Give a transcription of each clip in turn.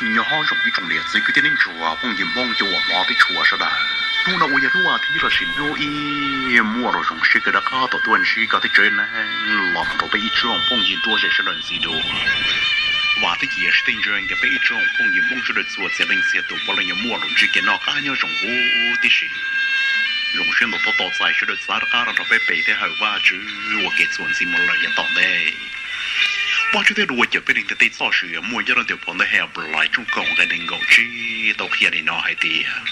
Nyob zoo ib tsoom niam txiv kwv tij neej tsa phooj ywg Hmoob cov uas hmov thiab tshua sawv daws. Hnub no uas yog hnub vas thiv los sis hnub ib, muaj lus zoo siab kawg rov qab tau tuaj ntsib koj thiab tsev neeg los mus rau peb ib tsoom phooj ywg nruab zej sawv daws ntxiv dua. Vam thiab cia siab tseeb tias peb ib tsoom phooj ywg Hmoob sawv daws txhua txhia leej txhia tus puav leej yuav muaj lus ntsib kev noj qab nyob zoo huv tib si. Zoo siab ntau tuaj tos txais sawv daws txav rov qab los nrog peb pe thiab hawm Vajtswv ua ke txuas ntxiv mus lawm yav tom ntej. Vajtswv thiaj li ua cawm peb li ntawm tej txoj sia muaj nyob rau ntawm phau ntawv Henplais tshooj kaum nqe nees nkaum tsib tau qhia li no hais tias,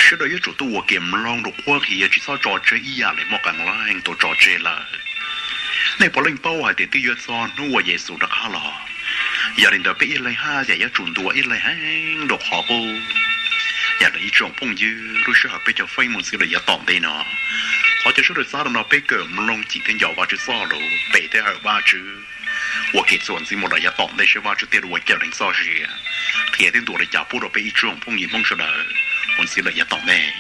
sawv daws yuav tsum tuaj ua ke mloog rau qhuab qhia, tsis txhob tso tseg ib yam li muaj qee leej tau tso tseg lawm. Nej puav leej paub hais tias twb yuav txog hnub uas Yexus rov qab los, yog li ntawd peb ib leeg haj yam yuav tsum ntuas ib leeg heev rau qhov qub. Yog li ib tsoom phooj ywg, lub sij hawm peb cov feej mus ntxiv lawm yav tom ntej no, thov caw sawv daws txav rau no peb kawm mloog cim thiab nco Vajtswv txoj lus, pe thiab hawm Vajtswv ua ke txuas ntxiv mus lawm yav tom ntej seb Vajtswv thiaj li ua cawm lees txoj sia, qhia thiab ntuas li cas pub rau peb ib tsoom phooj ywg Hmoob sawv daws mus ntxiv lawm yav tom ntej.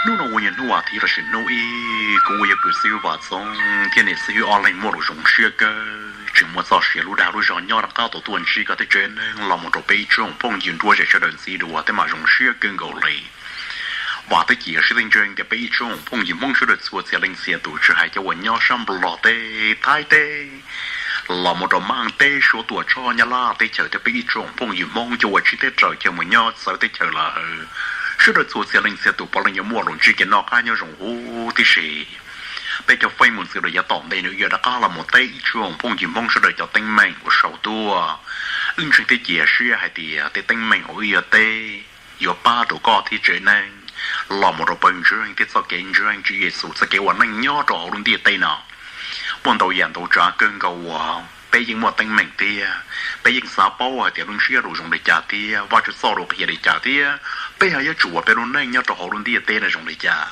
Hnub no uas yog hnub vas thiv los sis hnub ib, kuv uas yog kwv xib hwb Vam Txoov thiab niam xib hwb ob leeg muaj lus zoo siab kawg tseem muaj txoj sia lub dag lub zog nyob rov qab tau tuaj ntsib koj thiab tsev neeg los mus rau peb ib tsoom phooj ywg nruab zej sawv daws ntxiv dua thiab mam zoo siab kawg nkaus li. Vam thiab cia siab tseeb tias peb ib tsoom phooj ywg Hmoob sawv daws txhua txhia leej txhia tus, tsis hais cov uas nyob sab Nplog teb, Thaib teb, los mus rau Maj teb, Suav, Tuam Tshoj, Nyab Laj teb chaws thiab peb ib tsoom phooj ywg Hmoob cov uas tsib teb raws chaw mus nyob txawv teb chaws lawm, sawv daws txhua txhia leej txhia tus puav leej yuav muaj lus ntsib kev noj qab nyob zoo huv tib si. Peb cov feej mus ntxiv lawm yav tom ntej no yuav rov qab los mus teb ib tsoom phooj ywg Hmoob sawv daws cov teeb meem uas sau tuaj. Wb ntseeg thiab cia siab hais tias tej teeb meem uas wb yuav teb yuav pab rau koj thiab tsev neeg los mus rau pawg ntseeg thiab txoj kev ntseeg Tswv Yexus txoj kev ua neej nyob rau hauv lub ntiaj teb no. Muaj ntau yam ntau tsav kawg nkaus uas peb yeej muaj teeb meem thiab peb yeej xav paub hais tias lub ntsiab lus zoo li cas thiab Vajtswv txoj lus qhia li cas thiab peb ho yuav tsum ua peb lub neej nyob rau hauv lub ntiaj teb no zoo li cas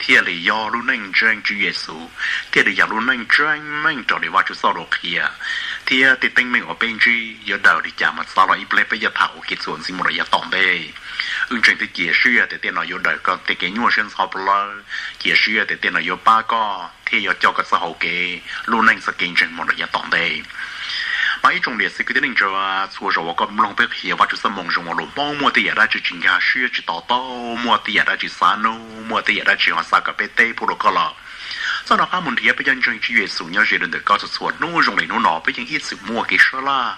thiaj li yog lub neej ntseeg Tswv Yexus, thiaj li yog lub neej tseeb meej raws li Vajtswv txoj lus qhia, thiab tej teeb meem uas peb ntsib yuav daws li cas mas txav los ib pliag peb yuav tham ua ke txuas ntxiv mus rau yav tom ntej. Wb ntseeg thiab cia siab tias tej no yuav daws koj tej kev nyuaj siab ntxhov plawv, cia siab tias tej no yuav pab koj thiab yuav coj koj txoj hau kev lub neej txoj kev ntseeg mus rau yav tom ntej. Mas ib tsoom niam txiv kwv tij neej tsa, txhua zaus uas koj mloog peb qhia Vajtswv txoj moo zoo uas lus Hmoob muaj tej yam dab tsi tsis nkag siab tsis to taub, muaj tej yam dab tsi xav nug, muaj tej yam dab tsi ho xav kom peb teb pub rau koj los, txhob rov qab mus nrhiav peb cov ntseeg Tswv Yexus nyob ze rau ntawm koj txhua txhua hnub zoo li hnub no. Peb yeej ib txwm muaj kev sab laj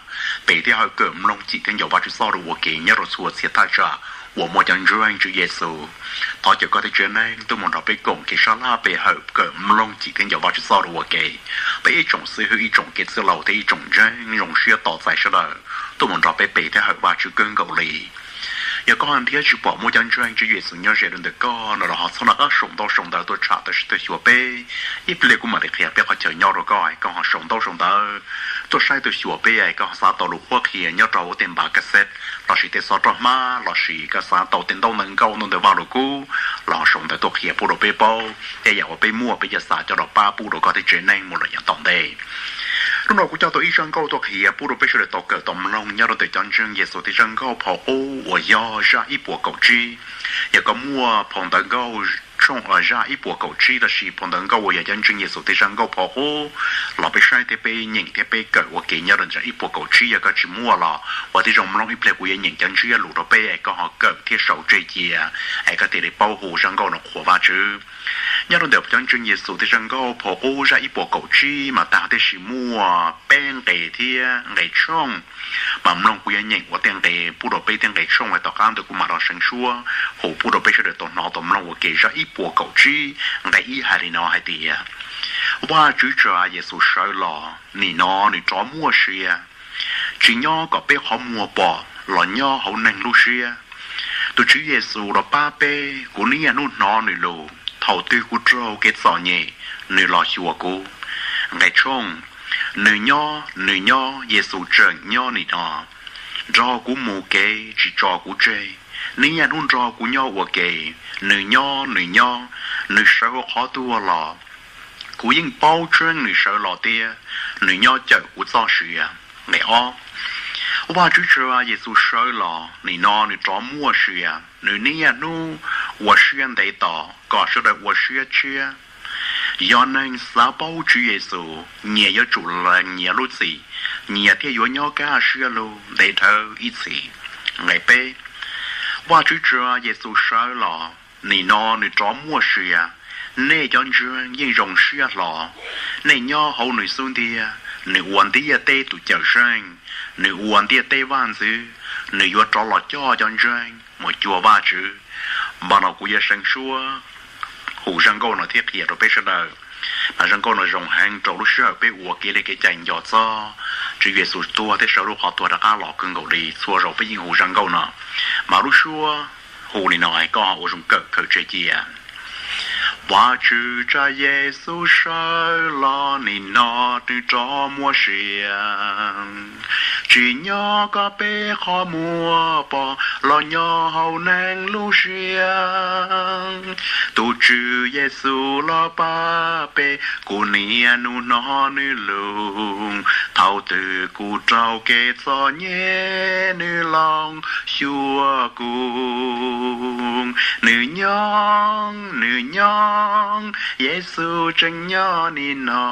pe thiab hawm kawm mloog cim thiab nco Vajtswv txoj lus ua ke nyob rau txhua txhia thaj tsam uas muaj cov ntseeg Tswv Yexus. Thov caw koj thiab tsev neeg tuaj mus nrog peb koom kev sab laj pe hawm kawm mloog cim thiab nco Vajtswv txoj lus ua ke. Peb ib tsoom xib hwb, ib tsoom kev txwj laus thiab ib tsoom ntseeg zoo siab tos txais sawv daws tuaj mus nrog peb pe thiab hawm Vajtswv kawg nkaus li. Yog koj nrhiav tsis pom muaj cov ntseeg Tswv Yexus nyob ze rau ntawm koj no los ho txhob nco qab sau ntaub sau ntawv tuaj tsham tuaj saib tuaj xyuas peb. Ib pliag kuv mam li qhia peb qhov chaw nyob rau koj es koj ho sau ntaub sau ntawv tuaj saib tuaj xyuas peb es koj ho xav tau lus qhuab qhia nyob rau hauv tej npav cassette lossis tej xov roj hmab lossis koj xav tau tej ntaub ntawv nkauj ntaub ntawv Vaj Lug Kub los ho sau ntawv tuaj qhia pub rau peb paub. Tej yam uas peb muaj peb yuav xav coj los pab pub rau koj thiab tsev neeg mus lawm yav tom ntej. Hnub no kuv coj tau ib zaj nkauj tuaj qhia pub rau peb sawv daws tau kawm tau mloog nyob rau ntawm cov ntseeg Yexus thiab zaj nkauj phau qub uas yog zaj ib puas kaum tsib. Yog koj muaj phau ntawv nkauj tshooj zaj ib puas kaum tsib lossis phau ntawv nkauj uas yog cov ntseeg Yexus thiab zaj nkauj phau qub los peb saib thiab peb nyeem thiab peb kawm ua ke nyob rau zaj ib puas kaum tsib. Yog koj tsis muaj los ua tib zoo mloog ib pliag kuv yuav nyeem cov ntsiab lus rau peb es koj ho kawm thiab sau tseg cia es koj thiaj li paub hu zaj nkauj no qhuas Vajtswv. Nyob rau ntawm cov ntseeg Yexus thiab zaj nkauj phau qub zaj ib puas kaum tsib mas tag tib si muaj peb nqe thiab nqe tshooj. Mas mloog kuv yuav nyeem ua tej nqe pub rau peb thiab nqe tshooj es tom qab ntawd kuv mam rov seev suab hu pub rau peb sawv daws tau hnov tau mloog ua ke. Zaj ib puas kaum tsib nqe ib hais li no hais tias, Vajtswv tsa Yexus sawv los, nim no nws rov muaj sia. tsis nyob kom peb qhov muag pom los nyob hauv neeg lub siab. Tus Tswv Yexus los pab peb, kuv niaj hnub hnov nws lus, thaum twg kuv raug kev txom nyem, nws los xyuas kuv. Nqe tshooj, nws nyob, nws nyob, Yexus tseem nyob nim no, nrog kuv mus kev tsis tso kuv tseg, niaj hnub nrog kuv nyob ua ke. Nws nyob, nws nyob, nws sawv hauv qhov tuag los, kuv yeej paub tseeb nws sawv los tiag, nws nyob cawm kuv txoj sia. Nqe ob, Vajtswv tsa Yexus sawv los, nim no nws rov muaj sia, nws niaj hnub ua siab ntev tos kom sawv daws ua siab tshiab. Yog neeg xav paub Tswv Yexus, nyias yuav tsum lees nyias lub txim, nyias thiaj yuav nyob kaj siab lug ntev dhawv ib txhis. Nqe peb, Vajtswv tsa Yexus sawv los, nim no nws rov muaj sia, nej cov ntseeg yeej zoo siab hlo, nej nyob hauv nws xub ntiag, nws ua ntiaj teb tus cawm seej, nws ua ntiaj teb vaj ntxwv, nws yuav rov los coj cov ntseeg mus cuag Vajtswv. Npaj no kuv yuav seev suab hu zaj nkauj no thiab qhia rau peb sawv daws. Mas zaj nkauj no zoo heev rau lub sij hawm peb ua kev li kev cai nco txog Tswv Yexus tuag thiab sawv lub qhov tuag rov qab los kawg nkaus li. Txhua zaus peb yeej hu zaj nkauj no, mas lub suab hu li no koj ua zoo kawm khaws tseg cia. Vajtswv tsa Yexus sawv los, nim no nws rov muaj sia, tsis nyob kom peb qhov muag pom los nyob hauv neeg lub siab. Tus Tswv Yexus los pab peb, kuv niaj hnub hnov nws lus, thaum twg kuv raug kev txom nyem nws los xyuas kuv. Nws nyob, nws nyob, Yexus tseem nyob nim no,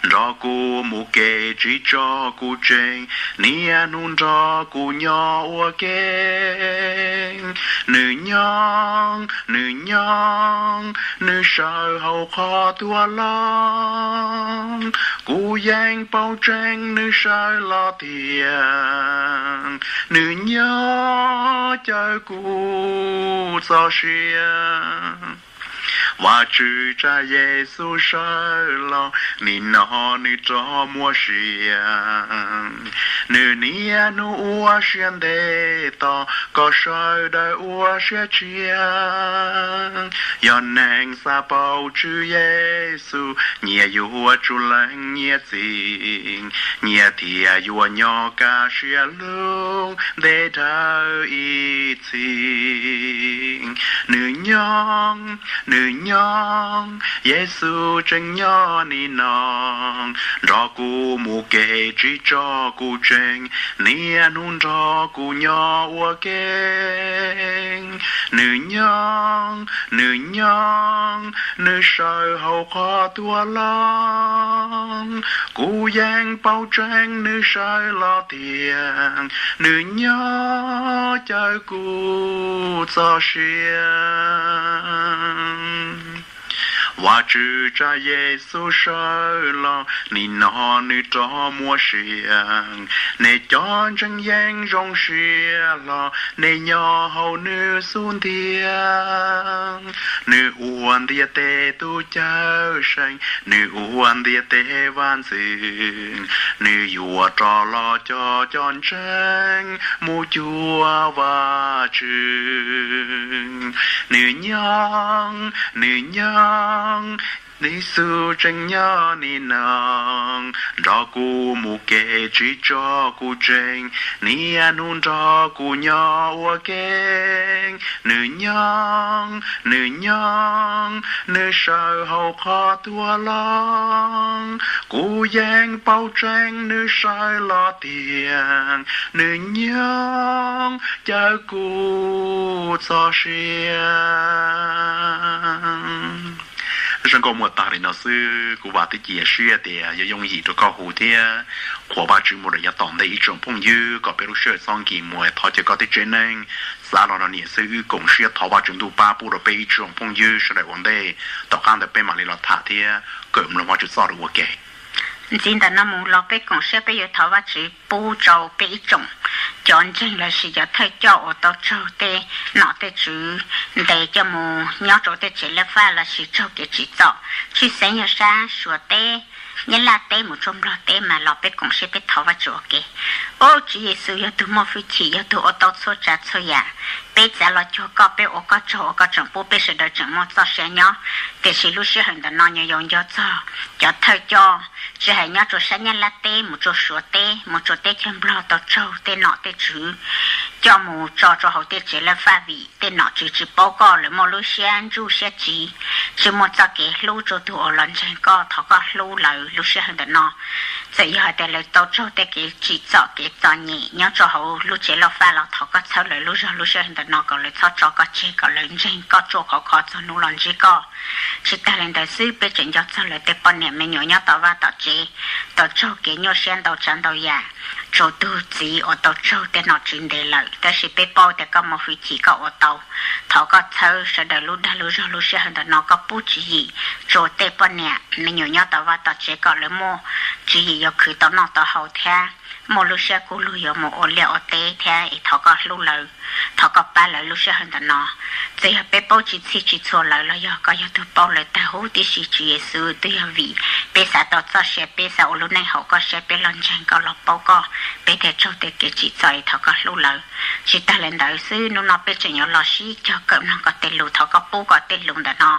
nrog kuv mus kev tsis tso kuv tseg, niaj hnub nrog kuv nyob ua ke. Nws nyob, nws nyob, nws sawv hauv qhov tuag los, kuv yeej paub tseeb nws sawv los tiag, nws nyob cawm kuv txoj sia. Vajtswv tsa Yexus sawv los, nim no nws rov muaj sia, nws niaj hnub ua siab ntev tos kom sawv daws ua siab tshiab. Yog neeg xav paub Tswv Yexus, nyias yuav tsum lees nyias txim, nyias thiaj yuav nyob kaj siab lug ntev dhawv ib txhis. Nws nyob, nws nyob, Yexus tseem nyob nim no, nrog kuv mus kev tsis tso kuv tseg, niaj hnub nrog kuv nyob ua ke. Nws nyob, nws nyob, nws sawv hauv qhov tuag los, kuv yeej paub tseeb nws sawv los tiag, nws nyob cawm kuv txoj sia. Vajtswv tsa Yexus sawv los, nim no nws rov muaj sia, nej cov ntseeg yeej zoo siab hlo, nej nyob hauv nws xub ntiag. Nws ua ntiaj teb tus cawm seej, nws ua ntiaj teb vaj ntxwv, nws yuav rov los coj cov ntseeg mus cuag Vajtswv. Nws nyob, nws nyob, Yexus tseem nyob nim no, nrog kuv mus kev tsis tso kuv tseg, niaj hnub nrog kuv nyob ua ke. Nws nyob, nws nyob, nws sawv hauv qhov tuag los, kuv yeej paub tseeb nws sawv los tiag, nws nyob cawm kuv txoj sia. Zaj nkauj muaj tag li no xwb, kuv vam thiab cia siab tias yuav yooj yim rau koj hu thiab qhuas Vajtswv mus lawm yav tom ntej ib tsoom phooj ywb, kom peb lub sij hawm txhob nkis muag. Thov caw koj tej tsev neeg xav los nrog niam xwb wb koom siab thov Vajtswv ntuj pab pub rau peb ib tsoom phooj ywb sawv daws ua ntej, tom qab ntawd peb mam li los tham thiab kawm mloog Vajtswv txoj lus ua ke. Ntxiv ntawm no mus los peb koom siab peb yuav thov Vajtswv pub rau peb ib tsoom cov ntseeg lossis cov thawj coj uas tau raug tej nom tej tswv ntes coj mus nyob rau tej tsev laj faj lossis raug kev tsim txom tshwj xeeb yog sab Suav teb, Nyab Laj teb mus rau Nplog teb. peb mas los peb koom siab peb thov Vajtswv ua ke. Au, Tswv Yexus yog tus muaj hwj chim, yog tus ua tau txhua tsav txhua yam. Peb txav los cuag koj, peb ua koj tsaug uas koj tseem pub peb sawv daws tseem muaj txoj sia nyob. Tiam sis lub sij hawm ntawm no nyuam yaus nco txog cov thawj coj, tsis hais nyob rau sab Nyab Laj teb mus rau Suav teb, mus rau teb chaws Nplog tau raug tej nom tej tswv coj mus tso rau hauv tej tsev laj faj vim tej nom tswv tsis paub koj, lawv muaj lub siab ntsuj siab tsiv, tsis muaj txoj kev hlub rau tus uas los ntseeg koj. Thov koj hlub lawv lub sij hawm ntawm no. Txawm yog hais tias lawv tau raug tej kev tsim txom kev txom nyem nyob rau hauv lub tsev laj faj los thov koj txhawb lawv lub zog lub sij hawm ntawm no kom lawv txhob tso koj tseg, kom lawv ntseeg koj ruaj khov kho txog hnub los ntsib koj. Tsis tas li ntawd xwb, peb tseem nco txog lawv tej poj niam me nyuam nyob tom vaj tom tsev tau raug kev nyuaj siab ntau tsav ntau yam, tsuas tus txiv uas tau raug tej nom tswv ntes lawm, tab sis peb paub tias koj muaj hwj chim koj ua tau. Thov koj txhawb sawv daws lub dag lub zog lub sij hawm ntawm no, koj pub tswv yim rau tej poj niam me nyuam nyob tom vaj tom tsev kom lawv muaj tswv yim yuav khwv tau noj tau haus thiab muaj lub siab kub lug yuav mus ua liaj ua teb thiab. Es thov koj hlub lawv, thov koj pab lawv lub sij hawm ntawm no. Txawm yog peb paub tsis txhij tsis txhua lawv los yog koj yog tus paub lawv tag huv tib si. Tswv Yexus, twb yog vim peb xav tau txoj sia, peb xav ua lub neej haum koj siab, peb los ntseeg koj los paub koj, peb thiaj raug tej kev tsim txom, es thov koj hlub lawv. Tsis tas li ntawd xwb, hnub no peb tseem yuav los sib cog kawm mloog koj tej lus, thov koj pub kom tej lus ntawm no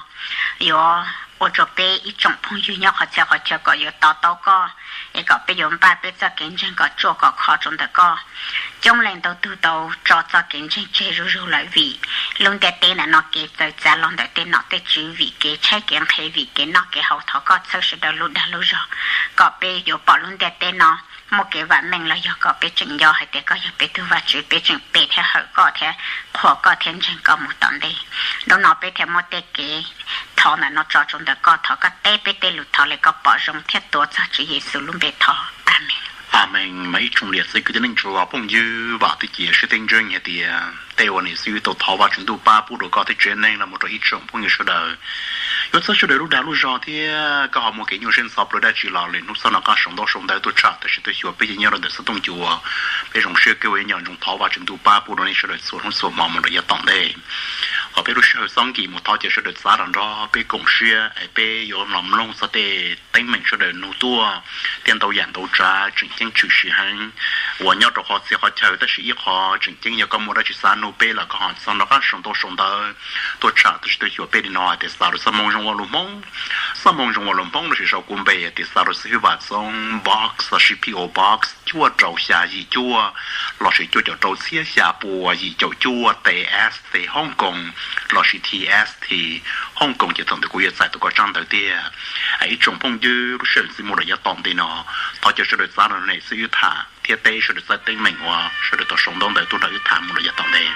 yuav ua rau peb ib tsoom phooj ywg nyob qhov txhia qhov chaw kom yuav to taub koj, es kom peb yuav npaj peb txoj kev ntseeg kom ruaj kom khov rau ntawm koj. Coob leej ntau tug tau tso txoj kev ntseeg tseg zuj zus lawm vim lub ntiaj teb ntawm no kev txawv txav los ntawm tej nom tej tswv, vim kev tshaib kev nqhis, vim kev noj kev haus. Thov koj txhawb sawv daws lub dag lub zog kom peb yuav pom lub ntiaj teb no muaj kev vam meej los yog kom peb tseem nco hais tias koj yog peb tus Vajtswv, peb tseem pe thiab hawm koj thiab qhuas koj thiab ntseeg koj mus tom ntej. Hnub no peb thiaj muab tej kev thov ntawm no tso rau ntawm koj, thov koj teb peb tej lus thov li koj pom zoo thiab tuav txog Tswv Yexus lub npe thov. Amees. Amees. Mas ib tsoom niam txiv kwv tij neej tsa phooj ywg, vam thiab cia siab thiab ntseeg hais tias tej uas niam txiv tau thov Vajtswv ntuj pab pub rau koj thiab tsev neeg los mus rau ib tsoom phooj ywg sawv daws yuav txhawb sawv daws lub dag lub zog thiab koj ho muaj kev nyuaj siab ntxhov plawv dab tsi los lwm hnub txog no koj sau ntaub sau ntawv tuaj tsham, tab sis tuaj xyuas peb yeej nyob rau ntawm xov tooj cua. Peb zoo siab kawg uas yeej nco ntsoov thov Vajtswv ntuj pab pub rau nej sawv daws txhua hnub txhua hmo mus rau yav tom ntej. Qhov peb lub sij hawm txhob nkim mus, thov cia sawv daws txav rov nrog peb koom siab es peb yuav los mloog txog tej teeb meem sawv daws nug tuaj, thiab ntau yam ntau tsav tseem ceeb tshwm sim heev uas nyob rau qhov txhia qhov chaw. Tab sis ib qho tseem ceeb yog koj muaj dab tsi xav nug peb los koj ho txog nrog qab sau ntaub sau ntawv tuaj tsham, tab sis tuaj xyuas peb li no hais tias xav rau xab moos zoo ua lus Hmoob, xab moos zoo ua lus Hmoob lossis sau kuv npe hais tias xav rau xib hwb Vam Txoob, box lossis P O Box cuaj rau xya yim cuaj lossis cuaj caum rau txhiab xya pua yim caum cuaj T S T Hong Kong lossis T S T Hong Kong, ces thaum ntawd kuv yuav txais tau koj tsab ntawv tiag. Ib tsoom phooj ywg, lub sij hawm ntxiv mus lawm yav tom ntej no, thov cia sawv daws txav rov nrog niam txiv wb tham thiab teb sawv daws txoj teeb meem uas sawv daws tau sau ntaub ntawv tuaj nrog wb tham mus lawm yav tom ntej.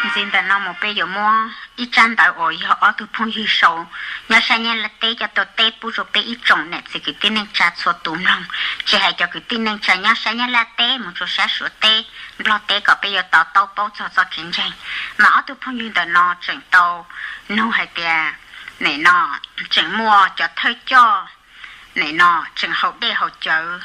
Ntxiv ntawm no mus peb yuav muab ib tsab ntawv uas yog ob tug phooj ywg sau nyob sab Nyab Laj teb coj tuaj teb pub rau peb ib tsoom niam txiv kwv tij neej tsa txhua tus mloog, tsis hais cov kwv tij neej tsa nyob sab Nyab Laj teb mus rau sab Suav teb, Nplog teb kom peb yuav to taub paub txog txoj kev ntseeg. Mas ob tug phooj ywg ntawm no tseem tau nug hais tias nim no tseem muaj cov thawj coj nim no tseem haus dej haus cawv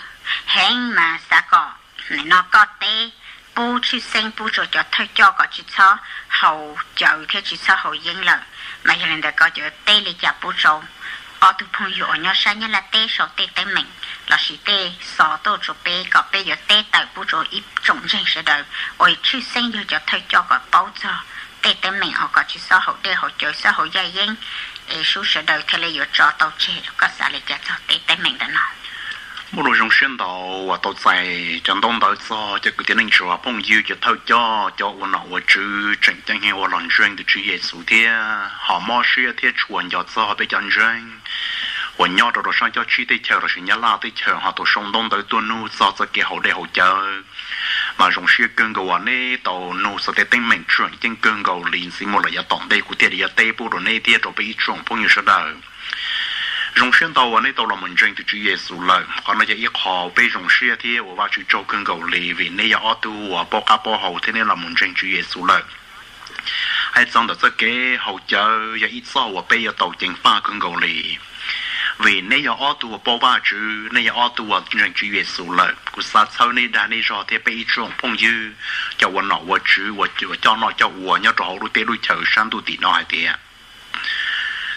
heev, mas xav kom nim no koj teb pub tshwj xeeb pub rau cov thawj coj kom tsis txhob haus cawv thiab tsis txhob haus yeeb lawm. Mas yog li ntawd koj yuav teb li cas pub rau ob tug phooj ywg uas nyob sab Nyab Laj teb sau tej teeb meem lossis tej xov tuaj rau peb kom peb yuav teb tawm pub rau ib tsoom ntseeg sawv daws uas tshwj xeeb yog cov thawj coj kom paub txog tej teeb meem uas kom tsis txhob haus dej haus cawv, txhob haus yaj yeeb, es sub sawv daws thiaj li yuav tso tau tseg. Koj xav li cas txog tej teeb meem ntawm no? Muaj lus zoo siab ntau uas tau txais cov ntaub ntawv txog cov kwv tij neej tsa phooj ywg, cov thawj coj, cov ua nom ua tswv tseem ceeb heev uas los ntseeg tus Tswv Yexus thiab ho mob siab thiab tshua nco txog peb cov ntseeg uas nyob rau rau sab cob tsib teb chaws lossis Nyab Laj teb chaws ho tau sau ntaub ntawv tuaj nug txog txoj kev haus dej haus cawv. Mas zoo siab kawg nkaus uas neb tau nug txog tej teeb meem tseem ceeb kawg nkaus li. Ntxiv mus lawm yav tom ntej kuv thiaj li yuav teb pub rau neb thiab rau peb ib tsoom phooj ywg sawv daws. Zoo siab ntau uas nej tau los mus ntseeg tus Tswv Yexus lawm. Qhov no yog ib qho peb zoo siab thiab ua Vajtswv tsaug kawg nkaus li vim nej yog ob tug uas paub qab paub hau thiab nej los mus ntseeg Tswv Yexus lawm. Hais txog ntawm txoj kev haus cawv yog ib txoj uas peb yuav tau ceev faj kawg nkaus li, vim nej yog ob tug uas paub Vajtswv, nej yog ob tug uas ntseeg Tswv Yexus lawm. Kuv xav txhawb nej dag nej zog thiab peb ib tsoom phooj ywg, cov ua nom ua tswv uas coj noj coj ua nyob rau hauv lub teb lub chaw sab ntuj tim no hais tias,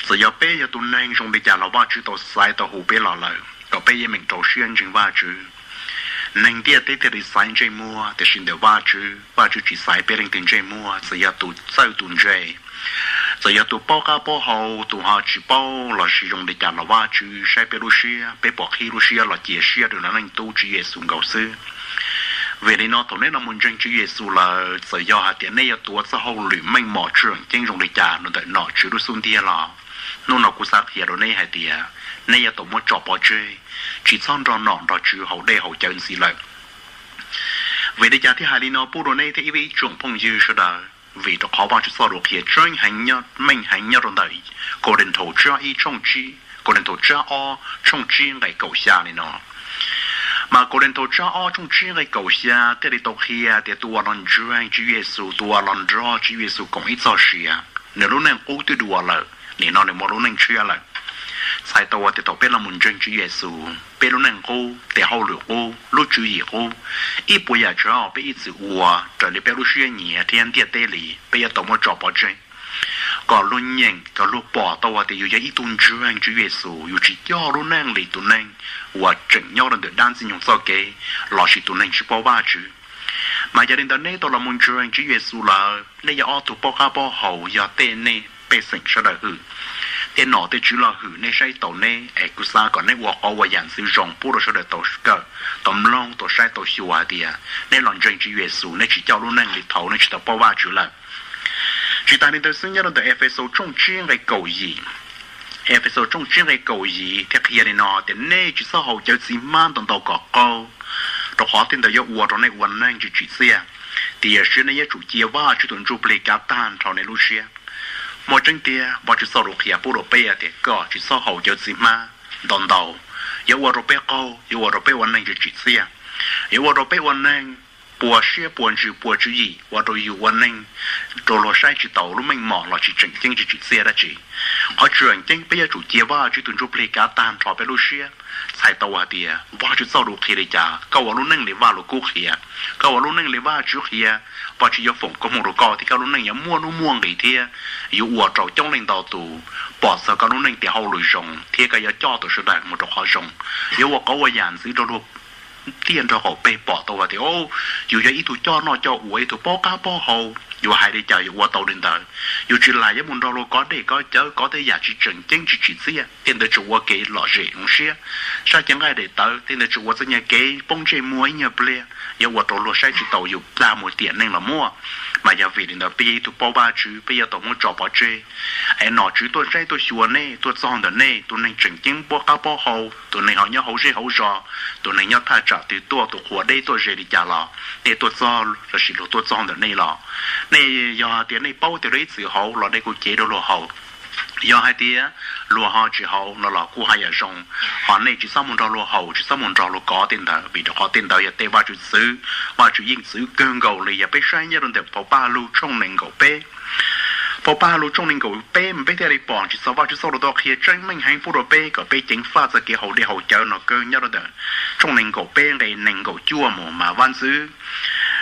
txawm yog peb yog tus neeg zoo li cas los Vajtswv tau xaiv tau hu peb los lawm kom peb yeej meem rau siab ntseeg Vajtswv. Neeg ntiaj teb thiaj li xaiv ntsej muag, tiam sis ntawm Vajtswv, Vajtswv tsis xaiv peb leej twg ntsej muag. Txawm yog tus txawj tus ntse, txawm yog tus paub qab paub hau, tus ho tsis paub los sis zoo li cas los Vajtswv saib peb lub siab, peb pom qhib lub siab los cia siab rau nws Leej Tub Tswv Yexus nkaus xwb. Vim li no thaum nej los mus ntseeg Tswv Yexus lawm, txawm yog hais tias nej yuav tuav txoj hauj lwm meej mom tseem ceeb zoo li cas rau ntawm nom tswv lub xub ntiag los, hnub no kuv xav qhia rau nej hais tias nej yuav tau muab tso pov tseg, tsis txhob nrog nom nrog tswv haus dej haus cawv ntxiv lawm. Vim li cas thiaj hais li no pub rau nej thiab ib tsoom phooj ywg sawv daws? Vim rau qhov Vajtswv txoj lus qhia tseeb heev, meej heev nyob rau ntawm Kauleethaus tsab ib tshooj tsib, Kauleethaus tsab ob tshooj tsib nqe kaum xya li no. Mas Kauleethaus tsab ob tshooj tsib nqe kaum xya thiaj li tau qhia tias tus uas los ntseeg Tswv Yexus, tus uas los nrog Tswv Yexus koom ib txoj sia, nws lub neej qub twb dua lawm, nim no nws muaj lub neej tshiab lawm. Txhais tau ua tias thaum peb los mus ntseeg Tswv Yexus, peb lub neej qub, tes hauj lwm qub, lub tswv yim qub, ib puas yam tsav peb ib txwm ua raws li peb lub siab nyiam thiab ntiaj teb li, peb yuav tau muab tso pov tseg, kom luag nyeem, kom luag pom tau hais tias yus yog ib tug ntseeg Tswv Yexus, yus tsis coj lub neej li tus neeg uas tseem nyob rau ntawm dab ntxwg nyoog txoj kev, los sis tus neeg tsis paub Vajtswv. Mas yog li ntawd nej tau los mus ntseeg Tswv Yexus lawm, nej yog ob tug paub qab paub hau, yog tej nej pej xeem sawv daws hwm, tej nom tej tswv los hwm nej saib taus nej, es kuv xav kom nej ua qhov ua yam ntxwv zoo pub rau sawv daws tau kawm, tau mloog, tau saib, tau xyuas hais tias nej los ntseeg Tswv Yexus, nej tsis coj lub neej li thaud, nej tsis tau paub Vajtswv lawm. Tsis tas li ntawd xwb, nyob rau ntawm Efexus tshooj tsib nqe kaum yim, Efexus tshooj tsib nqe kaum yim thiaj qhia li no tias nej tsis txhob haus cawv txiv hmab ntau ntau kom qaug, rau qhov tej ntawd yuav ua rau nej ua neeg tsis tsim txiaj, tiam sis nej yuav tsum cia Vajtswv tus Ntsujplig kav tag nrho nej lub siab. Muaj tseeb tiag, Vajtswv txoj lus qhia pub rau peb tias kom tsis txhob haus cawv txiv hmab ntau ntau, yuav ua rau peb qaug, yuav ua rau peb ua neeg tsis tsim txiaj, yuav ua rau peb ua neeg puas siab puas ntsws puas tswv yim, ua rau yus ua neeg rau luag saib tsis taus lub meej mom los tsis tseem ceeb tsis tsim txiaj dab tsi. Qhov tseem ceeb peb yuav tsum cia Vajtswv tus Ntsujplig kav tag nrho peb lub siab. Txhais tau hais tias Vajtswv txoj lus qhia li cas, koj ua lub neej li Vajluskub qhia, koj ua lub neej li Vajtswv qhia, Vajtswv yuav foom koob hmoov rau koj thiab koj lub neej yuav muaj nuj muaj nqis thiab yuav ua rau coob leej ntau tus pom txog koj lub neej tes hauj lwm zoo thiab koj yuav coj tau sawv daws mus rau qhov zoo, yuav ua qhov ua yam ntxwv rau luag tiaj nrog qaum peg pom tau hais tias, o, yus yog ib tug coj noj coj ua, ib tug paub qab paub hau, yuav hais li cas yuav ua tau li ntawd. Yus tsis lam yuav mus nrog luag kov dej kov cawv, kov tej yam tsis tseem ceeb tsis tsim txiaj, tej ntawd tsuas ua kev lom zem zoo siab, sab cev nqaij daim tawv, tej ntawd tsuas ua txoj nyuag kev poob ntsej muag ib nyuag pliag, yuav ua rau luag saib tsis taus yus plag mus tiam neej los muaj. Mas yog vim li ntawd peb yog ib tug paub Vajtswv, peb yuav tau muab tso pov tseg, es nom tswv tuaj saib tuaj xyuas nej, tuaj txog ntawm nej, tus neeg tseem ceeb paub qab paub hau, tus neeg ho nyob hauv zej hauv zos, tus neeg nyob thaj tsam twg tuaj, tus qhua deb tuaj ze li cas los, nej tuaj txog lossis luag tuaj txog ntawm nej los, nej yog tias nej paub tias luag ib txwm haus los nej kuj cev rau luag haus. Yog hais tias luag ho tsis haus no los kuj haj yam zoo, ho nej tsis txhob mus nrog luag haus, tsis txhob mus nrog luag kov tej ntawd, vim rau qhov tej ntawd yog tej Vajtswv txwv, Vajtswv yeej txwv kawg nkaus li. Yog peb saib nyob rau ntawm phau Paj Lug tshooj nees nkaum peb, phau Paj Lug tshooj nees nkaum peb mas peb thiaj li pom tsis txog Vajtswv txoj lus tau qhia tseeb meej heev pub rau peb kom peb ceev faj txoj kev haus dej haus cawv no kawg. Nyob rau ntawm tshooj nees nkaum peb nqe nees nkaum cuaj mus mas vaj ntxwv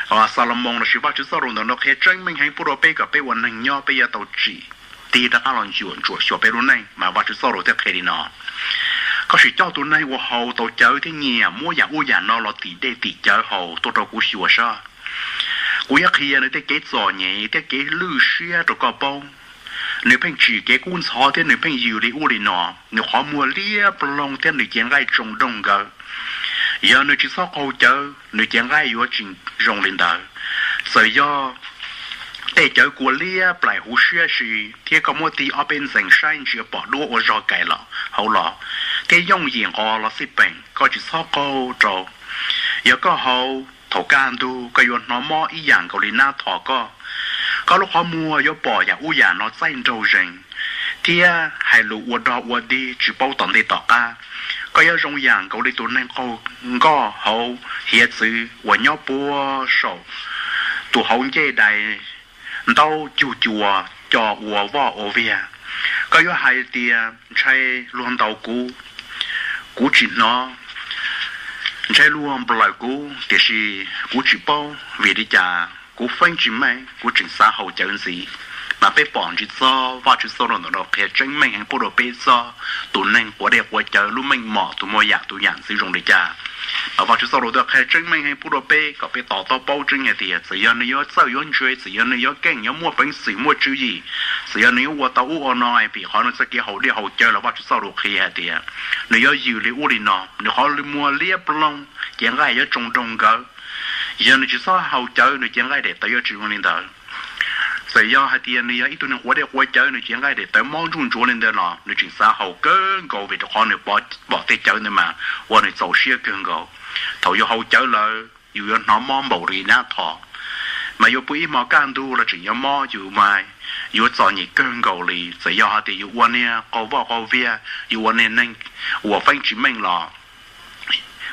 Xalumoos lossis Vajtswv txoj lus ntawm no qhia tseeb meej heev pub rau peb kom peb ua neeg nyob peb yuav tau tsim tig rov qab los ntsuam ntsuam xyuas peb lub neej. Mas Vajtswv txoj lus thiaj qhia li no: Koj sim coj tus neeg uas haus tau cawv thiab nyiam muab yam ub yam no los tim dej tim cawv haus tuaj rau kuv xyuas saib. Kuv yuav qhia nws tej kev txom nyem thiab kev lwj siab rau koj paub. Nws pheej tsim kev kub ntxhov thiab nws pheej yws li ub li no. Nws qhov muag liab ploog thiab nws cev nqaij tsoo doog nkaus. Yog nws tsis txhob qaug cawv, nws cev nqaij yuav tsis zoo li ntawd. Txawm yog tej cawv kua liab plaim huv siab si thiab koj muab tig ob peb ntxees saib ntsia pom duab ua zog kais los hauv los, thiab yooj yim nqos los xij peem, koj tsis txhob qaug rau. Yog koj haus, thaum kaj ntug koj yuav hnov mob ib yam nkaus li nab thom koj. Koj lub qhov muag yuav pom yam ub yam no txaij nraug zees, thiab lus ua dog ua dig tsis paub tom ntej tom qab. Koj yuav zoo yam nkaus li tus neeg qaug nkoj hauv hiav txwv uas nyob puag saum tus hauv ncej dais ntaub cug cua co ua voj ua viag. Koj yuav hais tias ntshai luag ntaus kuv, kuv tsis hnov, ntshai luag nplawm kuv, tiam sis kuv tsis paub vim li cas kuv feeb tsis meej, kuv tseem xav haus cawv ntxiv. Mas peb pom ntsis txog Vajtswv txoj lus ntawm no qhia tseeb meej heev pub rau peb txog tus neeg quav dej quav cawv lub meej mom tus muaj yam tus yam ntxwv zoo li cas. Mas Vajtswv txoj lus ntawd qhia tseeb meej heev pub rau peb kom peb to taub paub tseeb hais tias txawm yog nws yuav txawj yuav ntse, txawm yog nws yuav keej yuav muaj peev xwm muaj tswv yim, txawm yog nws yuav ua tau ub ua no, vim qhov nws txoj kev haus dej haus cawv los Vajtswv txoj lus qhia hais tias nws yuav yws li ub li no, nws qhov muag liab ploog, cev nqaij yuav tsoo nroog nkawd. Yog nws tsis txhob haus cawv, nws cev nqaij daim tawv yuav tsis zoo li ntawd. Txawm yog hais tias nws yog ib tug neeg quav dej quav cawv, nws cev nqaij daim tawv mob ntsuj ntsuav li ntawd los nws tseem xav haus kawg nkaus, vim rau qhov nws pom tej cawv ntawd mas ua nws txaus siab kawg nkaus. Thaum yus haus cawv lawm yus yuav hnov mob npaum li nab thos, mas yuav pw ib hmo kaj ntug los tseem yuav mob, yus mas yuav txom nyem kawg nkaus li. Txawm yog hais tias yus ua niag qaug voj qaug viag, yus ua niag neeg uas feeb tsis meej los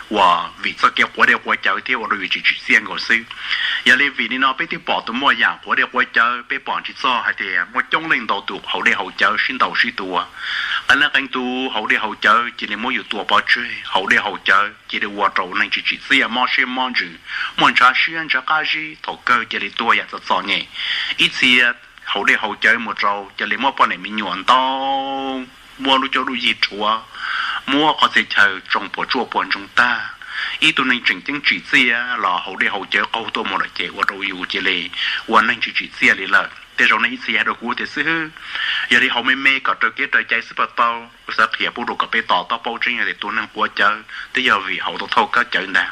uas vim txoj kev quav dej quav cawv thiab ua rau yus tsis tsim txiaj nkaus xwb. Yog li vim li no peb thiaj pom tus muaj yam quav dej quav cawv, peb pom ntsis txog hais tias muaj coob leej ntau tus haus dej haus cawv sib ntaus sib tua. Qee leej qee tus haus dej haus cawv cia li muab yus tua pov tseg, haus dej haus cawv cia li ua rau neeg tsis tsim txiaj, mob siab mob ntsws, muaj ntshav siab ntshav qab zib, thaum kawg cia li tuag yam txom txom nyem. Ib txhia haus dej haus cawv mus rau cia li muab poj niam me nyuam ntau, muab lub cuab lub yig rhuav, muab qhov txhia chaw tsoo puas tsuaj puas ntsoog tag. Ib tug neeg tseem ceeb tsim txiaj los haus dej haus cawv qaug tuaj mus lawm ces ua rau yus cia li ua neeg tsis tsim txiaj li lawm. Tej zaum nej ib txhia hais rau kuv tias xib hwb, yog li haus me me kom raws kev raws cai xwb puas tau? Kuv xav qhia pub rau kom peb to taub paub tseeb tias tus neeg quav cawv twb yog vim haus tau thauj kab cawv ntag.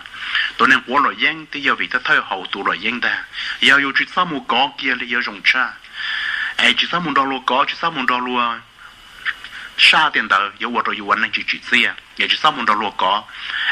Tus neeg quav luam yeeb twb yog vim thawj thawj haus tus luam yeeb ntag. Yog yus tsis txhob mus kov kiag li yuav zoo tshaj. Es tsis txhob mus nrog luag kov, tsis txhob mus nrog luag saj tias ntawd yuav ua rau yus ua neeg tsis tsim txiaj. Yog tsis txhob mus nrog luag kov,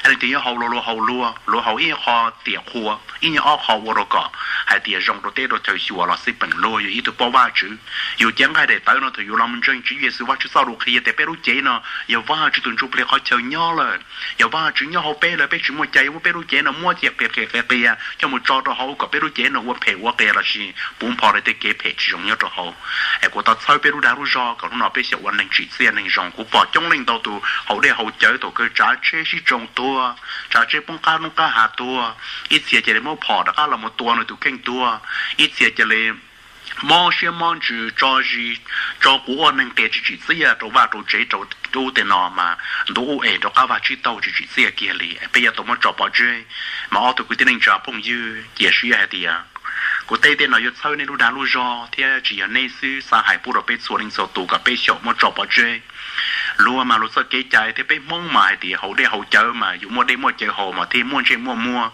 es leej twg yuav haus los luag haus luag, luag haus ib qho tiam qhua, ib nyuag ob qho ua rau kom hais tias zoo rau teb rau chaw xyuas los xij peem, luag yog ib tug poj Vajtswv. Yus cev nqaij daim tawv no thaum yus los mus ntseeg Tswv Yexus Vajtswv txoj lus qhia tias peb lub cev no yog Vajtswv tus ntsuj plig qhov chaw nyob lawm, yog Vajtswv nyob hauv peb lawm, peb tsis muaj cai yuav muab peb lub cev no muab cia qias qias qias qias coj mus tso rau hauv kom peb lub cev no ua phem ua qias lossis puv npo rau tej kev phem tsis zoo nyob rau hauv. Es kuv tau txhawb peb lub dag lub zog kom hnub no peb xyaum ua neeg tsim txiaj neeg zoo. Kuv pom coob leej ntau tus haus dej haus cawv thaum kawg tsav tsheb sib tsoo tuag, tsav tsheb poob qab noob qab hav tuag, ib txhia cia li muab phom rov qab los mus tua nws tus kheej tuag, ib txhia cia li mob siab mob ntsws tso zis, tso quav ua neeg qias tsis tsim txiaj rau vaj rau tsev rau ub tej no mas ntuv ub es rov qab vaj tsib taug tsis tsim txiaj kiag li. Peb yuav tau muab tso pov tseg. Mas ob tug kwv tij neej tsa phooj ywg, cia siab hais tias kuv teb tej no yuav txhawb nej lub dag lub zog thiab tsis yog nej xwb, xav hais pub rau peb txhua leej txhua tus kom peb xyaum muab tso pov tseg. Luag mas luag txoj kev cai thiab peb Hmoob mas hais tias haus dej haus cawv mas yus muaj dej muaj cawv haus mas thiaj muaj ntsej muaj muag.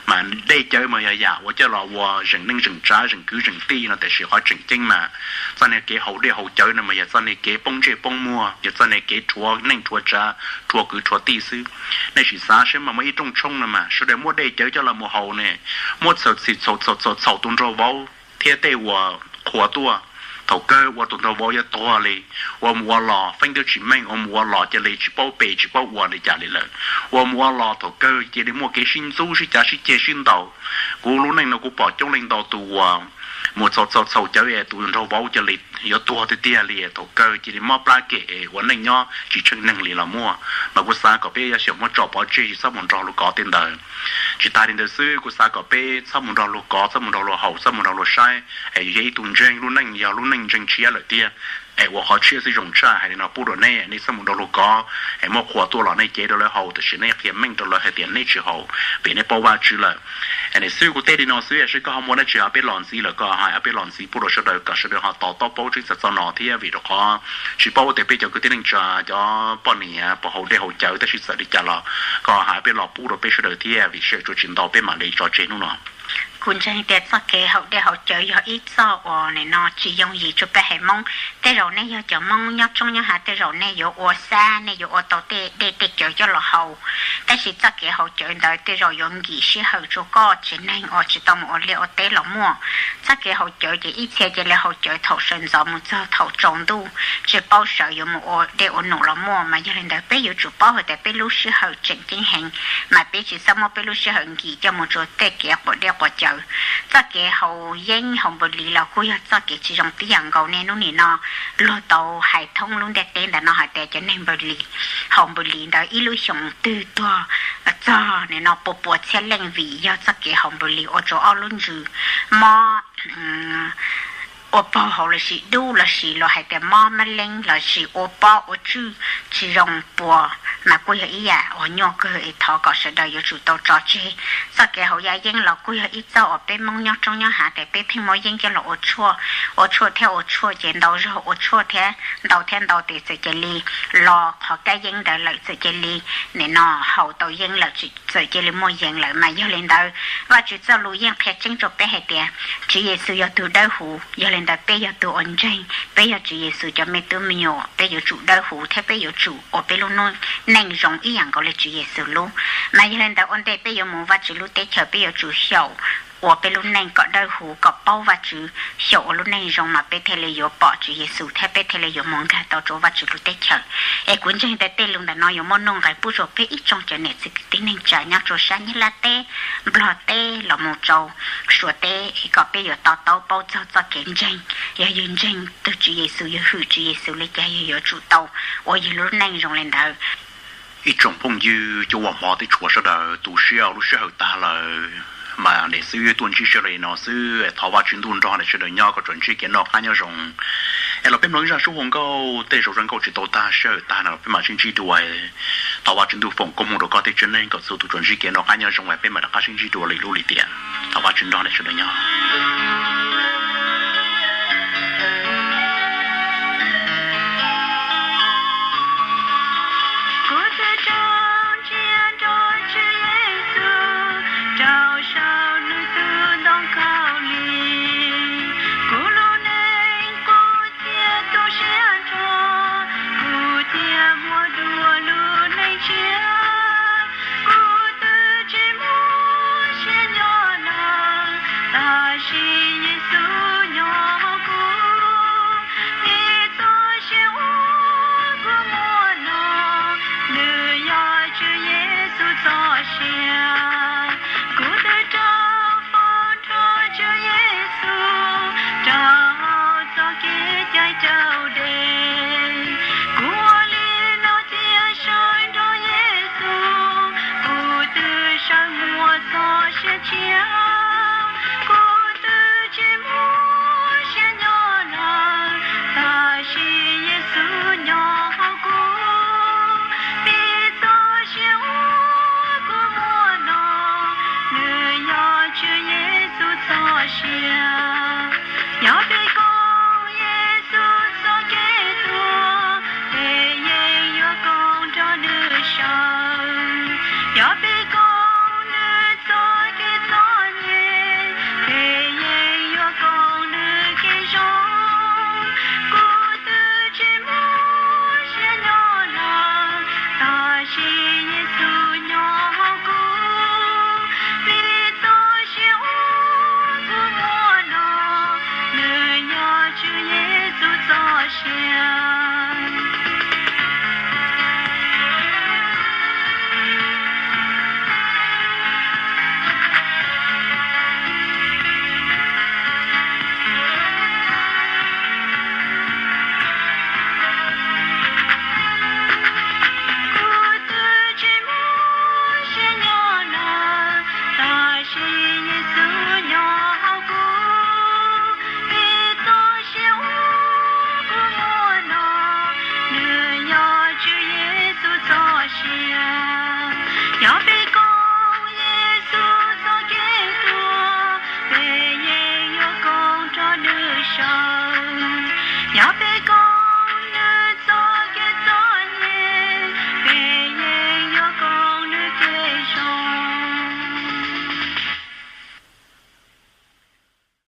Mas dej cawv mas yog yam uas coj los ua zeem neej zeem tsav zeem kwv zeem tij no, tiam sis qhov tseem ceeb mas txoj niag kev haus dej haus cawv no mas yog txoj niag kev poob ntsej poob muag, yog txoj niag kev rhuav neej rhuav tsav, rhuav kwv rhuav tij xwb. Nej sim xav seb mas muaj ib rooj tshoob no mas sawv daws muab dej cawv coj los mus haus ne, muab txhaum txhim txhaum txhaum txhaum txhaum tus nraug vauv thiab tej uas qhuas tuaj, thaum kawg ua tus nraug vauv yuav tuag li. Ua mus ua los feeb twb tsis meej, ua mus ua los cia li tsis paub pe tsis paub ua li cas li lawm. Ua mus ua los thaum kawg cia li muaj kev sib ntxub sib cav sib ceg sib ntaus. Kuv lub neej no kuv pom coob leej ntau tus uas mus txhaum txhaum txhaum cawv es tus nraug vauv cia li yuav tuag tiag tiag li, thaum kawg cia li mob plab kem es ua neej nyob tsis tsheej neeg li los muaj. Mas kuv xav kom peb yuav xyaum muab tso pov tseg, tsis txhob mus nrog luag kov tej ntawd. Tsis tas li ntawd xwb, kuv xav kom peb txhob mus nrog luag kov, txhob mus nrog luag haus, txhob mus nrog luag saib, es yus yog ib tug ntseeg, lub neej yog lub neej ntseeg tshiab lawm tiag. Es ua qhov tshiab xwb zoo tshaj. Hais li no pub rau nej, nej txhob mus nrog luag kov, es muab qhuas tuaj los nej cev rau lawv haus, tiam sis nej qhia meej rau lawv hais tias nej tsis haus, vim nej paub Vajtswv lawm. Es nej xwb, kuv teb li no xwb, es seb koj ho muaj dab tsi ho peb los ntxiv lawm koj hais peb los ntxiv pub rau sawv daws kom sawv daws ho to taub paub tseeb txog txoj no thiab, vim rau qhov tsis paub tias peb cov kwv tij neej tsa cov poj niam puas haus dej haus cawv, tab sis txawm li cas los koj hais peb los pub rau peb sawv daws thiab, vim seb tsuas tsis ntau peb mam li tso tseg hnub no. Kuv ntseeg tias txoj kev haus dej haus cawv yog ib txoj uas nim no tsis yooj yim rau peb haiv Hmoob. Tej zaum nej yog cov Hmoob nyob roob nyob hav, tej zaum nej yuav ua xab, nej yuav ua tau tej dej tej cawv coj los haus. Tab sis txoj kev haus cawv ntawd tej zaum yuav nkim sij hawm rau koj tsev neeg uas tsis tau mus ua liaj ua teb los muaj. Txoj kev haus cawv ces ib txhia cia li haus cawv thaum sawv ntxov mus txog thaum tsaus ntuj, tsis paub sawv yuav mus ua dej ua num los muaj. Mas yog li ntawd peb yuav tsum paub hais tias peb lub sij hawm tseem ceeb heev, mas peb tsis txhob muab peb lub sij hawm nkim coj mus rau tej kev quas dej quas cawv. Txoj kev haus yeeb haus npws lis los kuj yog txoj kev tsis zoo tib yam nkaus. Niaj hnub nim no luag tau hais thoob lub ntiaj teb ntawm no hais tias cov neeg npws lis, haus npws lis ntawd ib lub xyoos twg tuag txog nim no pua pua txhiab leej vim yog txoj kev haus npws lis ua rau ob lub ntsws mob, ua paug hauv lossis dub lossis luag hais tias mob mab leeb lossis ua pob ua tswj tsis zoo puas, mas kuj yog ib yam uas nyuaj kawg es thov kom sawv daws yuav tsum tau tso tseg. Txoj kev haus yaj yeeb los kuj yog ib txoj uas peb Hmoob nyob roob nyob hav ces peb pheej muab yeeb coj los ua tshuaj, ua tshuaj thiab ua tshuaj ces ntau zaug ua tshuaj thiab ntau thiab ntau ces txawm cia li los qhov kab yeeb ntawd lawm, txawm cia li nim no haus tau yeeb lawm, txawm cia li muaj yeeb lawm. Mas yog li ntawd Vajtswv txoj lus yeej qhia tseeb rau peb hais tias Tswv Yexus yog tus dawb huv. Yog li ntawd peb yog tus uas ntseeg, peb yog Tswv Yexus cov me tub me nyuam, peb yuav tsum dawb huv thiab peb yuav tsum ua peb lub neej zoo ib yam nkaus li Tswv Yexus lub. Mas yog li ntawd ua ntej peb yuav mus Vajtswv lub teb chaws peb yuav tsum xyaum ua peb lub neej kom dawb huv kom paub Vajtswv, xyaum ua lub neej zoo mas peb thiaj li yuav pom Tswv Yexus thiab peb thiaj li yuav mus nkag tau rau Vajtswv lub teb chaws. Es kuv ntseeg tias tej lus ntawm no yuav muaj nuj nqis pub rau peb ib tsoom cov niam txiv kwv tij neej tsa nyob rau sab Nyab Laj teb, Nplog teb los mus rau Suav teb es kom peb yuav to taub paub txog txoj kev ntseeg. Yog yus ntseeg tus Tswv Yexus, yus hwm Tswv Yexus li cas yus yuav tsum tau ua yus lub neej zoo li ntawd. Ib tsoom phooj ywg cov uas hmov thiab tshua sawv daws, tu siab lub sij hawm tag lawm, mas niam xwb tuaj ntsib sawv daws li no xwb. Thov Vajtswv ntuj nrog nej sawv daws nyob kom tsuas ntsib kev noj qab nyob zoo. Es los peb mloog ib zaj suab hluas nkauj, tej zaum zaj nkauj tsis tau tag sij hawm tag no los peb mam sib ntsib dua. Thov Vajtswv ntuj foom koob hmoov rau koj thiab tsev neeg kom txhua tus tsuas ntsib kev noj qab nyob zoo, peb mam rov qab sib ntsib dua li lub lim tiam. Thov Vajtswv nrog nej sawv daws nyob.